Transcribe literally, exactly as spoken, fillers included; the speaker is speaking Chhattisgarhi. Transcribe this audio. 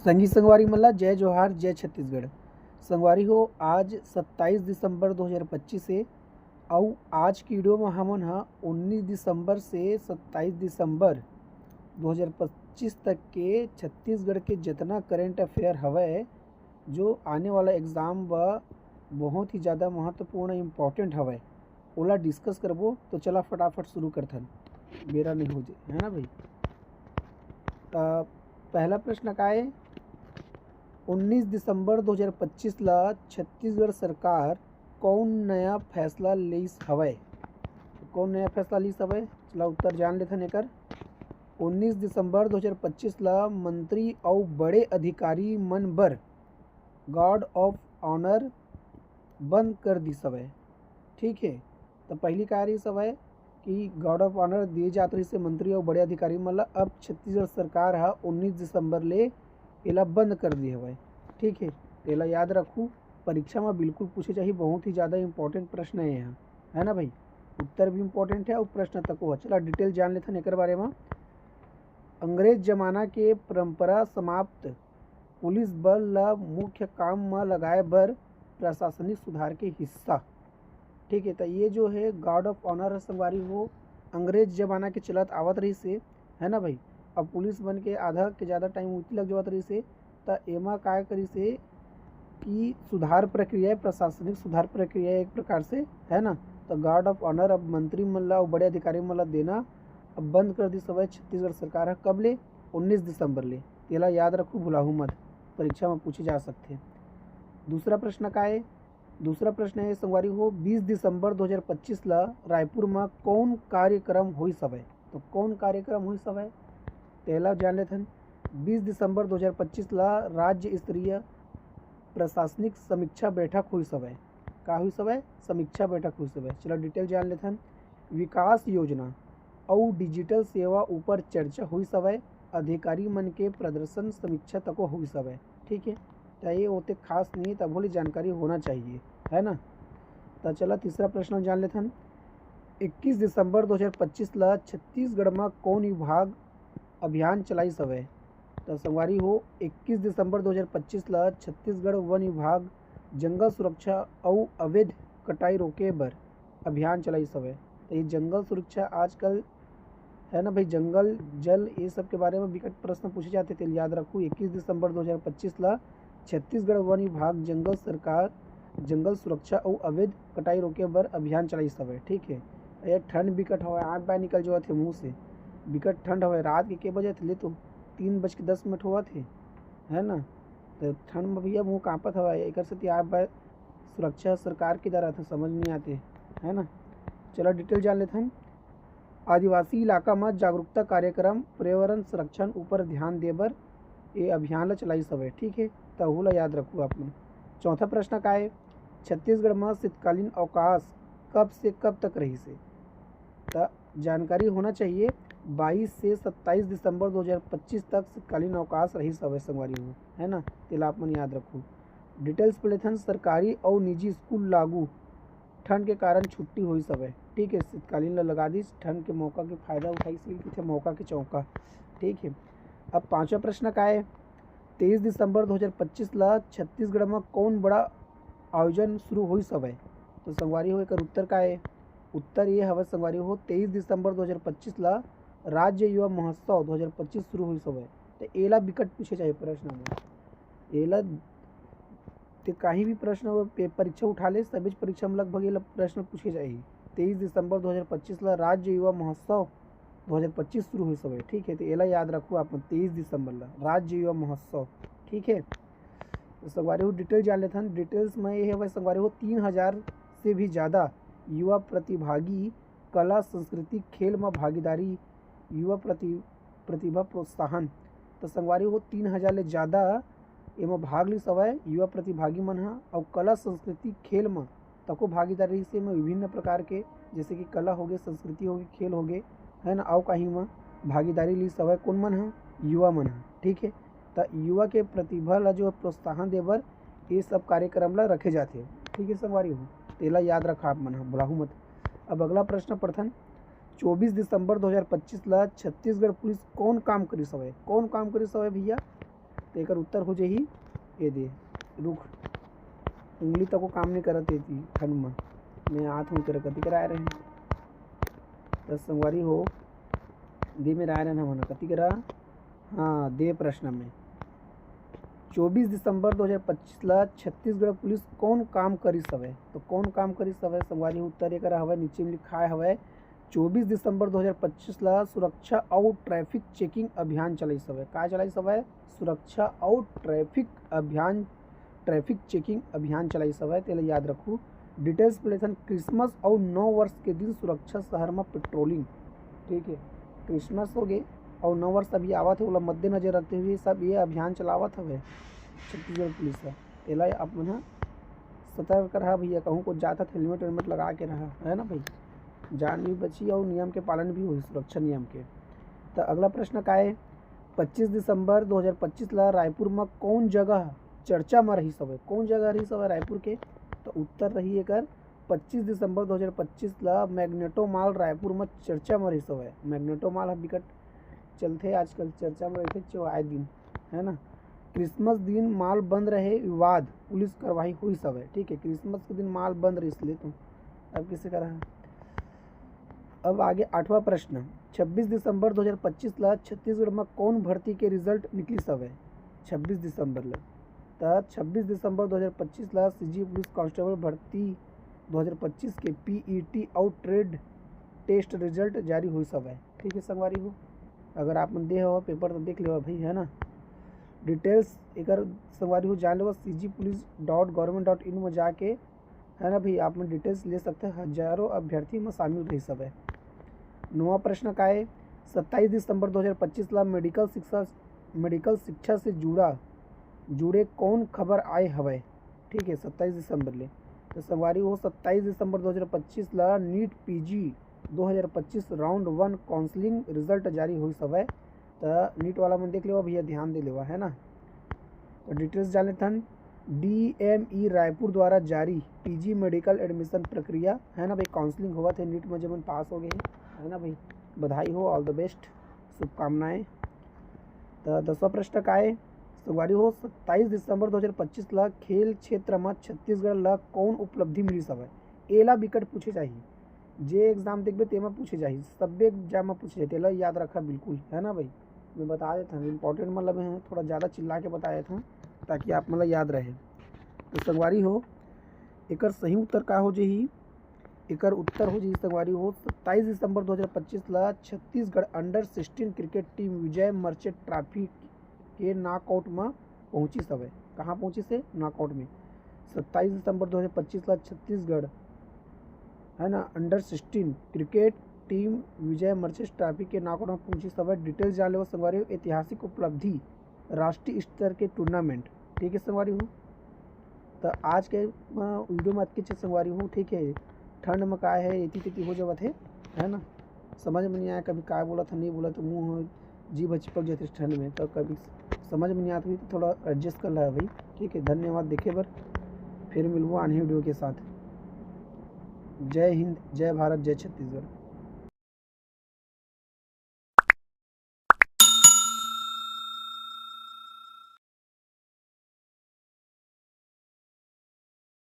संगी संगवारी मन ला जय जोहार, जय छत्तीसगढ़। संगवारी हो, आज सत्ताईस दिसंबर दो हज़ार पच्चीस हे, अउ आज की वीडियो में हमन ह उन्नीस दिसंबर से सत्ताईस दिसंबर दो हज़ार पच्चीस तक के छत्तीसगढ़ के जितना करंट अफेयर हवय, जो आने वाला एग्जाम बर बहुत ही ज़्यादा महत्वपूर्ण, इम्पोर्टेंट हवय, ओला डिस्कस करबो। तो चला फटाफट शुरू करथन, बेरा नहीं हो जाए, है ना भाई। त पहला प्रश्न का है, उन्नीस दिसंबर दो हज़ार पच्चीस ला छत्तीसगढ़ सरकार कौन नया फैसला लेस हवय? तो कौन नया फैसला लेस हवय? चला उत्तर जान लेथन एकर। उन्नीस दिसंबर दो हज़ार पच्चीस ला मंत्री अउ बड़े अधिकारी मन बर गार्ड ऑफ ऑनर बंद कर दिस हवय। ठीक है, तो पहली का रहिस हवय कि गार्ड ऑफ ऑनर दिए जात रहिस हे मंत्री अउ बड़े अधिकारी मन ला। अब छत्तीसगढ़ सरकार ह उन्नीस दिसंबर ले एला बंद कर दिए हवय। ठीक है, तो एला याद रखू, परीक्षा में बिल्कुल पूछे जाही, बहुत ही ज़्यादा इंपॉर्टेंट प्रश्न है यहाँ, है ना भाई। उत्तर भी इंपॉर्टेंट है और प्रश्न तको है। चला डिटेल जान लेथन एकर बारे में। अंग्रेज जमाना के परंपरा समाप्त पुलिस बल ला मुख्य काम म लगाए बर प्रशासनिक सुधार के हिस्सा। ठीक है, तो ये जो है गार्ड ऑफ ऑनर संगवारी हो, अंग्रेज जमाना के चलत आवत रहिस हे, है ना भाई। अब पुलिस बन के आधा के ज़्यादा टाइम उती लग जावत रहिस हे, त एमा काय करिस हे कि सुधार प्रक्रिया, प्रशासनिक सुधार प्रक्रिया एक प्रकार से, है ना। तो गार्ड ऑफ ऑनर अब मंत्री मन ला अउ बड़े अधिकारी मन ला देना अब बंद कर दिस हवय छत्तीसगढ़ सरकार ह। कब ले? उन्नीस दिसंबर ले। तेला याद रखू, भुलाहू मत, परीक्षा में पूछे जा सकथे। दूसरा प्रश्न का है? दूसरा प्रश्न है संगवारी हो, बीस दिसंबर दो हज़ार पच्चीस ला रायपुर में कौन कार्यक्रम होइस हवय? तो कौन कार्यक्रम होइस हवय, तेला जान लेथन। बीस दिसंबर दो हज़ार पच्चीस ला राज्य स्तरीय प्रशासनिक समीक्षा बैठक होइस हवय। का होइस हवय? समीक्षा बैठक होइस हवय। चलो डिटेल जान लेथन। विकास योजना अउ डिजिटल सेवा ऊपर चर्चा होइस हवय। अधिकारी मन के प्रदर्शन समीक्षा तको होइस हवय। ठीक है, तो ये ओते खास नहीं, तभो ले जानकारी होना चाहिए, है ना। तो चला तीसरा प्रश्न जान लेथन। इक्कीस दिसंबर दो हज़ार पच्चीस ला छत्तीसगढ़ में कौन विभाग अभियान चलाइस हवय? तो संगवारी हो, इक्कीस दिसंबर दो हज़ार पच्चीस ला छत्तीसगढ़ वन विभाग जंगल सुरक्षा अउ अवैध कटाई रोके बर अभियान चलाइस हवय। तो ये जंगल सुरक्षा आजकल, है ना भाई, जंगल, जल, ये सब के बारे में बिकट प्रश्न पूछे जाते, तेल याद रखू। इक्कीस दिसंबर दो हज़ार पच्चीस ला छत्तीसगढ़ वन विभाग जंगल सरकार, जंगल सुरक्षा अउ अवैध कटाई रोके बर अभियान चलाइस हवय। ठीक है, ये ठंड बिकट हवय, आँख बाय निकल जावत हे मुंह से, बिकट ठंड हवय। रात के के बजे थे ले तो तीन बज के दस मिनट होवत हे, है ना। तो ठंड में भैया मुंह कांपत हवय, एकर सेती आँख बाय सुरक्षा सरकार के द्वारा था, समझ नहीं आते, है ना। चला डिटेल जान लेथन। आदिवासी इलाका म जागरूकता कार्यक्रम, पर्यावरण संरक्षण ऊपर ध्यान दे बर ये अभियान ल चलाइस हवय। ठीक है, त ओहू ल याद रखू आप मन। चौथा प्रश्न का है, छत्तीसगढ़ म शीतकालीन अवकाश कब से कब तक रहिस हे? त जानकारी होना चाहिए, बाईस से सत्ताईस दिसंबर दो हज़ार पच्चीस तक शीतकालीन अवकाश रहिस हवय संगवारी हो, है ना, तेला आप मन याद रखू। डिटेल्स पढ़ लेथन। सरकारी अउ निजी स्कूल लागू, ठंड के कारण छुट्टी होइस हवय। ठीक है, शीतकालीन ल लगा दिस, ठंड के मौका के फायदा उठाइस, कथे मौका के चौका। ठीक है, अब पांचवा प्रश्न का है, तेईस दिसंबर दो हज़ार पच्चीस ला छत्तीसगढ़ में कौन बड़ा आयोजन शुरू होइस हवय? तो संगवारी हो, एकर उत्तर का है? उत्तर ये हवय संगवारी हो, तेईस दिसंबर दो हज़ार पच्चीस ला राज्य युवा महोत्सव दो हज़ार पच्चीस शुरू होइस हवय। तो एला बिकट पूछे जाही प्रश्न में, एला ते कहीं भी प्रश्न पे-, परीक्षा उठा ले, सभी परीक्षा में लगभग ये ल-, प्रश्न पूछे जाही। तेईस दिसंबर दो हज़ार पच्चीस ला राज्य युवा महोत्सव दो हज़ार पच्चीस शुरू होइस हवय। ठीक है, तो एला याद रखू आप मन, तेईस दिसंबर ला राज्य युवा महोत्सव। ठीक है, तो संगवारी हो, डिटेल जान लेथन। डिटेल्स में ये हवय संगवारी हो, तीन हज़ार से भी ज़्यादा युवा प्रतिभागी कला, संस्कृति, खेल में भागीदारी, युवा प्रति-, प्रतिभा प्रोत्साहन। तो संगवारी हो, तीन हज़ार ले ज़्यादा एमा भाग लिस हवय युवा प्रतिभागी मन ह। अउ कला, संस्कृति, खेल म तको भागीदारी से एमा विभिन्न प्रकार के, जैसे कि कला होगे, संस्कृति होगे, खेल होगे, है ना, अउ काही म भागीदारी लिस हवय कोन मन ह? युवा मन ह। ठीक है, त युवा के प्रतिभा ला जो प्रोत्साहन दे बर ये सब कार्यक्रम ला रखे जाथे। ठीक है संगवारी हो, तेला याद रखा आप मन ह, भुलाहू मत। अब अगला प्रश्न पढ़थन, चौबीस दिसंबर दो हज़ार पच्चीस ला छत्तीसगढ़ पुलिस कौन काम करिस हवय? कौन काम करिस हवय भैया? तो एकर उत्तर हो जाही ये दे, रुख। उंगली तको काम नहीं करत ये ठंड में। मैं आत हूँ तेरा कति कराए रहे। तो संगवारी हो, दे में राय रहना होना कति करा। हाँ, दे प्रश्न में चौबीस दिसंबर दो हज़ार पच्चीस ला छत्तीसगढ़ पुलिस कौन काम करिस हवय? तो कौन काम करिस हवय संगवारी हो? उत्तर एकर हवय, नीचे में लिखाए हवय, चौबीस दिसंबर दो हज़ार पच्चीस ला सुरक्षा अउ ट्रैफिक चेकिंग अभियान चलाइस हवय। का चलाइस हवय? सुरक्षा अउ ट्रैफिक अभियान, ट्रैफिक चेकिंग अभियान चलाइस हवय, तेला याद रखू। डिटेल्स में लेथन, क्रिसमस अउ नव वर्ष के दिन सुरक्षा शहर में पेट्रोलिंग। ठीक है, क्रिसमस हो गए अउ नव वर्ष अभी आवत है, ओला मद्देनजर रखते हुए सब ये अभियान चलावत हवे छत्तीसगढ़ पुलिस ह। तेला आप मन ह सतर्क रहा भैया, कहूँ को जात हत हेलमेट वेलमेट लगा के रहा, है ना भाई, जान भी बची और नियम के पालन भी होही, सुरक्षा नियम के। तो अगला प्रश्न का है, पच्चीस दिसंबर दो हज़ार पच्चीस ला रायपुर में कौन जगह चर्चा में रही हवय? कौन जगह रही हवय रायपुर के? तो उत्तर रही एकर पच्चीस दिसंबर दो हज़ार पच्चीस ला मैग्नेटो मॉल रायपुर में चर्चा में रही हवय। मैग्नेटो मॉल ह बिकट चलथे आजकल, चर्चा में रहिथे चो आए दिन, है ना। क्रिसमस दिन मॉल बंद रहे, विवाद, पुलिस कार्रवाई हुई हवय। ठीक है, क्रिसमस के दिन मॉल बंद रहिस ले तो अब किसे करा है? अब आगे आठवां प्रश्न, छब्बीस दिसंबर दो हज़ार पच्चीस ला छत्तीसगढ़ में कौन भर्ती के रिजल्ट निकलिस हवय? छब्बीस दिसंबर ला, त छब्बीस दिसंबर दो हज़ार पच्चीस ला सीजी पुलिस कांस्टेबल भर्ती दो हज़ार पच्चीस के पीईटी अउ ट्रेड टेस्ट रिजल्ट जारी होइस हवय। ठीक है संगवारी हो, अगर आप मन दे हो पेपर तो देख लेवा भाई, है ना। डिटेल्स एकर संगवारी हो जान लेवा, C G police dot government dot in में जाके, है ना भाई, आप मन डिटेल्स ले सकते हैं। हजारों अभ्यर्थी में शामिल रही सब है। नवा प्रश्न का है, सत्ताईस दिसंबर दो हज़ार पच्चीस ला मेडिकल शिक्षा, मेडिकल शिक्षा से जुड़ा, जुड़े कौन खबर आए हवय? ठीक है, सत्ताईस दिसंबर ले। तो संगवारी हो, सत्ताईस दिसंबर दो हज़ार पच्चीस ला नीट पीजी दो हज़ार पच्चीस राउंड वन काउंसलिंग रिजल्ट जारी होइस हवय। त नीट वाला मन देख लेवा भैया, ध्यान दे लेवा, है ना। तो डिटेल्स जान लेथन, डीएमई रायपुर द्वारा जारी पीजी मेडिकल एडमिशन प्रक्रिया, है ना भाई, काउंसलिंग होवत है नीट में जेमन पास हो गए हैं, है ना भाई, बधाई हो, ऑल द बेस्ट, शुभकामनाएं। तो दसवां प्रश्न का है संगवारी हो, सत्ताईस दिसंबर दो हज़ार पच्चीस ला खेल क्षेत्र में छत्तीसगढ़ ला कौन उपलब्धि मिलिस हवय? एला बिकट पूछे जाही, जे एग्जाम देखबे तेमा पूछे जाही, सब्बे एग्जाम में पूछे जाही, तेला याद रखा बिल्कुल, है ना भाई। मैं बता देता हूँ, इंपॉर्टेंट मतलब है, थोड़ा ज़्यादा चिल्ला के बता देता हूँ ताकि आप मतलब याद रहे। तो संगवारी हो, एकर सही उत्तर का हो जाही? एकर उत्तर हो जाही संगवारी हो, सत्ताईस दिसंबर दो हज़ार पच्चीस ला Chhattisgarh under sixteen cricket team Vijay Merchant trophy के नॉकआउट में पहुंचिस हवय। कहाँ पहुंचिस हे? नॉकआउट में। सत्ताईस दिसंबर दो हज़ार पच्चीस ला छत्तीसगढ़, है ना, under sixteen cricket team Vijay Merchant trophy के नॉकआउट में पहुंचिस हवय। डिटेल्स जान लेवा संगवारी हो, ऐतिहासिक उपलब्धि, राष्ट्रीय स्तर के टूर्नामेंट। ठीक है संगवारी हो, तो आज के वीडियो में अतके चीज संगवारी हो। ठीक है, ठंड में का है, एती तेती हो जावत है, है ना, समझ में नहीं आया, कभी का बोला था, नहीं बोला तो मुंह जीभ चिपक जाती ठंड में, तो कभी समझ में नहीं आती हुई तो थोड़ा एडजस्ट कर ला भाई। ठीक है, धन्यवाद देखे बर, फिर मिलबो आने वीडियो के साथ। जय हिंद, जय भारत, जय छत्तीसगढ़।